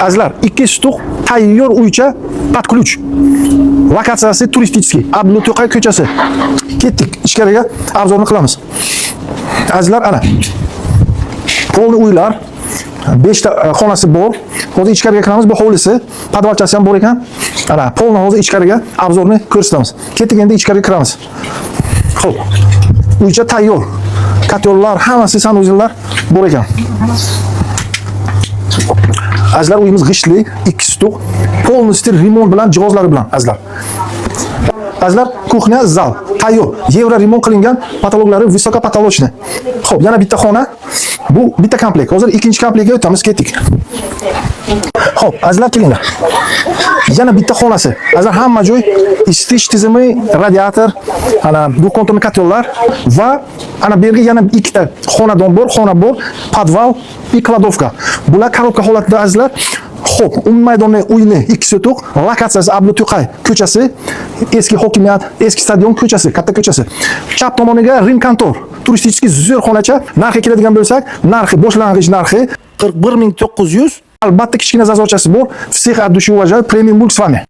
Azizlar, 2 sotix tayyor uycha под ключ. Lokatsiyasi turistik. Abdulla To'qay ko'chasi. Ketdik, ichkariga обзор ni qilamiz. Azizlar, ana. Полный uylar, 5 ta xonasi bor. Hozir ichkariga kiramiz. Bu hovlisi, подвал chasi ham bor ekan. Ana, полный hozir ichkariga обзор ni ko'rsatamiz. Ketdik, endi ichkariga kiramiz. Xo'p. Uycha tayyor. Котёл lar, hammasi, санузел lar bor ekan. Azizlar, uyimiz g'ishtli, 2 sotix, полностью remont bilan, jihozlari bilan, azizlar. Azizlar, кухня, zal tayyor. Евро remont qilingan, потолок lari высокопотолочный. Xo'p, yana bitta xona. Bu bitta komplekt. Hozir ikkinchi komplektga o'tamiz, ketdik. Xo'p, azizlar, kelinglar. Yana bitta xonasi. Azizlar, hamma joy isitish tizimi, radiator, ana двухконтурный котёл lar va ana bu yerga yana ikkita xonadon bor, xona bor, подвал и кладовка. Bular коробка holatida, azizlar. Xo'p, umumiy maydonni uyni 2 sotix, lokatsiyasi Abdulla To'qay ko'chasi, eski hokimiyat, eski stadion ko'chasi, katta ko'chasi. Chap tomoniga Rim kontor, turistik zo'r xonacha. Narxi keladigan bo'lsak, narxi, boshlang'ich narxi 41 900. Albatta, kichkina зазор chasi bor. Всех от души уважаю. Премиум Буль с вами.